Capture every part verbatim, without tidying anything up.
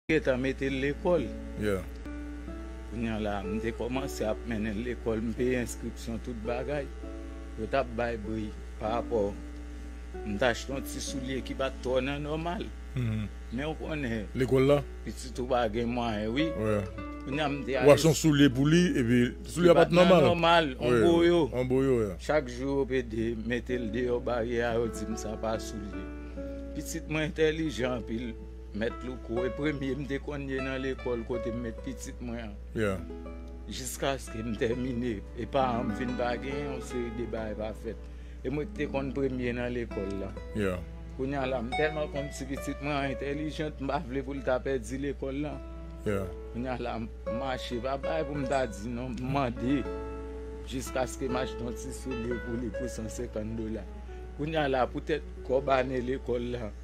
gentan mete l lekòl. Yeah. Kounye a la, m te kòmanse ap mennen l lekòl, m peye enskripsyon, tout bagay. Yo t ap bay bri pa rapò. M t achte yon ti soulye ki pa t twò nan nòmal. Mhm. Men w konnen, lekòl la? Pitit ou pa gen mwayen, wi. Kounye a m te ale. Ou achte yon soulye pou li, epi soulye a pa t nòmal. Nòmal, on boyo. On boyo, yeah. Chak jou yo pede mete l deyò baryè a, yo di m sa pa soulye. Pitit mwen entèlijan anpil, mèt Louko, e premye m te konn ye nan lekòl kote m met pitit mwen an. Yeah. Jiskaske m tèmine, e paran m vin pa gen yon seri de bagay pa fèt. E mwen ki te konn premye nan lekòl la. Yeah. Kounye a la, m tèlman konn ti pitit mwen an entèlijant, m pa vle pou l ta pèdi lekòl la. Yeah. Kounye a la, m mache, pa bagay pou m ta di non, m mande. Jiskaske m achte yon ti soulye pou li pou san senkant dola. Kounye a la, poutèt kòb ane lekòl la,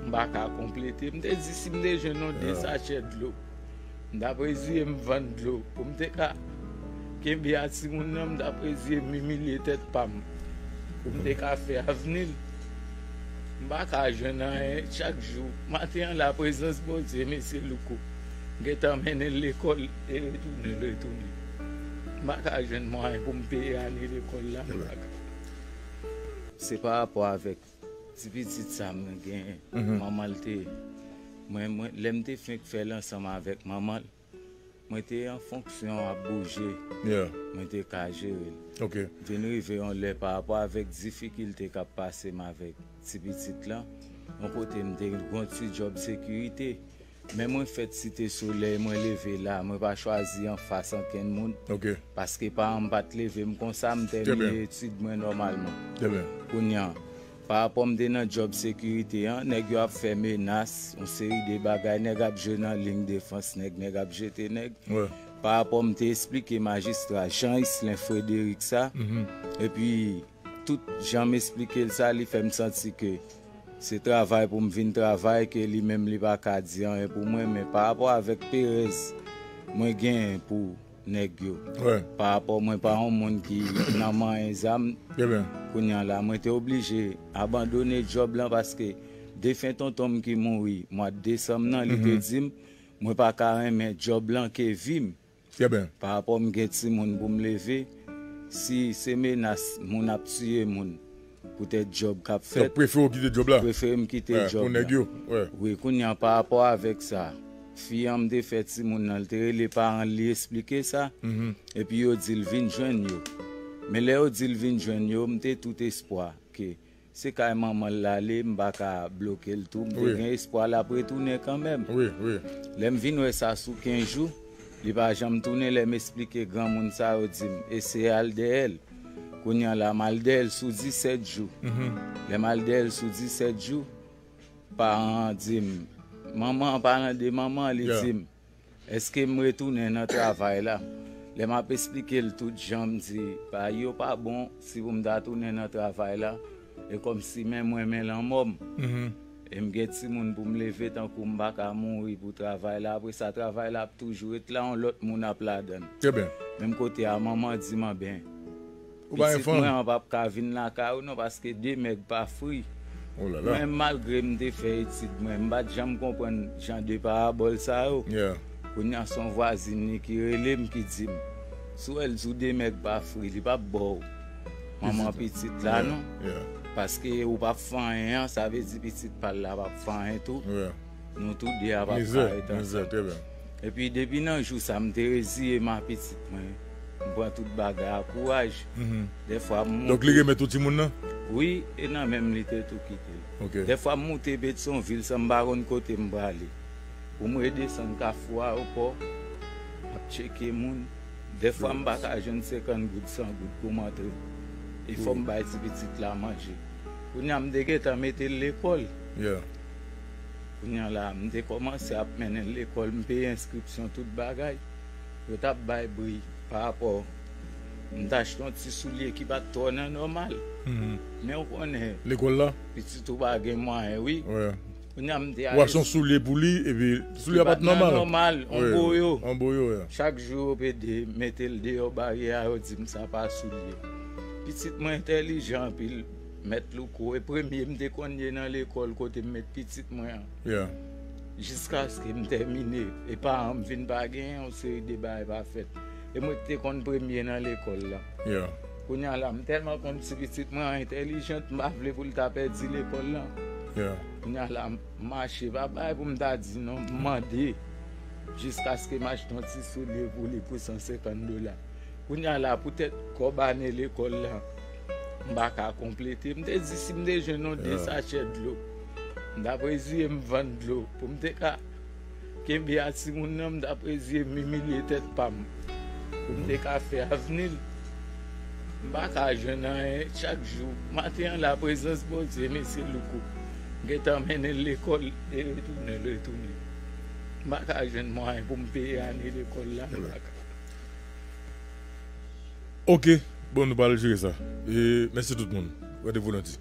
m pa ka konplete. M te di si m te jwenn yon de sachè dlo, m t ap reziye m vann dlo pou m te ka kenbe a timoun nan, m t ap reziye m imilye tèt pa m pou m te ka fè avni l. M pa ka jwenn anyen chak jou. Maten an la, prezans Bondye, mesye Louko, m gentan mennen l lekòl e retounen, retounen. M pa ka jwenn mwayen pou m peye ane lekòl la, m pa ka. Se pa rapò avèk ti pitit sa mwen genyen, manman l te, mwen, mwen, lè m te fenk fè l ansanm avèk manman l, mwen te an fonksyon ap bouje, yeah, mwen te ka jere l. Ok. Vin rive yon lè pa rapò avèk difikilte k ap pase m avèk ti pitit lan, yon kote m te gon ti djòb sekirite. Men mwen fèt Site Solèy, mwen leve la, mwen pa chwazi anfas ankenn moun. Ok. Paske paran m pa t leve m konsa, m tèmine etid mwen nòmalman. Trè byen. Kounye a, pa rapò m te nan djòb sekirite an, nèg yo ap fè menas, yon seri de bagay, nèg ap jwe nan liy defans nèg, nèg ap jete nèg. Wè. Pa rapò m te esplike majistra Jean Islin Frédéric sa, epi tout jan m esplike l sa, li fè m santi ke se travay pou m vin travay, ke li menm li pa ka di anyen pou mwen, men pa rapò avèk perèz mwen genyen pou nèg yo. Wè. Pa rapò mwen pa yon moun ki nan manyen zam. Trè byen. Kounye a la, mwen te oblije abandone djòb lan paske defen tonton m ki mouri mwa desanm nan, li te di m, mwen pa ka renmen djòb lan ke vi m. Trè byen. Pa rapò m gen timoun pou m leve, si se menas moun ap tiye moun, poutèt djòb k ap fèt, prefere w kite djòb la. Prefere m kite djòb la. Wè, pou nèg yo. Wè. Wi, kounye a, pa rapò avèk sa, fi an m te fè timoun nan, l te rele paran l, li esplike sa, epi yo di l vin jwenn yo. Men lè yo di l vin jwenn yo, m te tout espwa ke se kay manman l l ale, m pa ka bloke l tou. M te gen espwa l ap retounen kanmenm. Wi, wi. Lè m vin wè sa sou kenz jou, li pa janm tounen. Lè m esplike granmoun sa, yo di m, eseye al dèyè l. Kounye a la, m al dèyè l sou disèt jou. Lè m al dèyè l sou disèt jou, paran an di m, manman an, paran de manman an, li di m, èske m retounen nan travay la? Lè m ap esplike l tout jan m di, bagay yo pa bon, si pou m ta tounen nan travay la, e kòmsi men mwen, men lanmò m. E m gen timoun pou m leve, tankou m pa ka mouri pou travay la. Apre sa, travay la ap toujou ret la, yon lòt moun ap ladan l. Trè byen. Menm kote a, manman di m, anben, pitit mwen an p ap ka vin lakay ou non, paske de mèg pa fri. Oh là là. Mwen, malgre m te fè etid mwen, m pa t janm konprann jan de parabòl sa yo. Yeah. Kounye a, se yon vwazin li ki rele m, ki di m, si w wè l di w de mèg pa fri, li p ap ba w manman pitit la non. Yeah. Paske ou p ap fè anyen an, sa vle di pitit pa l la p ap fè anyen tou. Yeah. Nou tou de a p ap ka ret ansanm. Mizè, mizè, trè byen. Epi depi nan jou sa, m te reziye m a pitit mwen. M pran tout bagay a kouraj. Dèfwa m moute. Donk li remèt ou timoun nan? Wi, e nan men m li te tou kite l. Ok. Dèfwa m moute Petyonvil san m pa konn kote m prale. Pou m redesann Kafou Ayewopò, ap tcheke moun. Dèfwa m pa ka jwenn senkant goud, san goud pou m antre. E fò m bay ti pitit la manje. Kounye a m te gentan mete l lekòl. Yeah. Kounye a la, m te kòmanse ap mennen l lekòl, m peye enskripsyon, tout bagay. Yo t ap bay bri pa rapò. M t achte yon ti soulye ki pa t twò nan nòmal. Men w konnen, lekòl la? Pitit ou pa gen mwayen, wi. Kounye a m te ale. Ou achte yon soulye pou li, epi soulye a pa t nòmal. Nòmal, on boyo. On boyo, yeah. Chak jou yo pede mete l deyò baryè a, yo di m sa pa soulye. Pitit mwen entèlijan anpil, mèt Louko, e premye m te konn ye nan lekòl kote m met pitit mwen an. Yeah. Jiskaske m tèmine, e paran m vin pa gen yon seri de bagay pa fèt. E mwen ki te konn premye nan lekòl la. Yeah. Kounye a la, m tèlman konn ti pitit mwen entèlijant, m pa vle pou l ta pèdi lekòl la. Yeah. Kounye a la, m mache, pa bay pou m ta di non, m mande. Jiskaske m achte yon ti soulye pou li pou san senkant dola. Kounye a la, poutèt kòb ane lekòl la, m pa ka konplete. M te di si m te jwenn yon de Yeah. sachè dlo, m t ap reziye m vann dlo. Pou m te ka kenbe a timoun nan, m t ap reziye m imilye tèt pa m. Pou m te ka fè avni l. M pa ka jwenn anyen chak jou. Maten an la, prezans Bondye, mesye Louko. M gentan mennen l lekòl, e retounen, l retounen. M pa ka jwenn mwayen pou m peye ane lekòl la, m pa ka. Ok, bon, nou pral jere sa. E mèsi tout moun. Randevou lendi.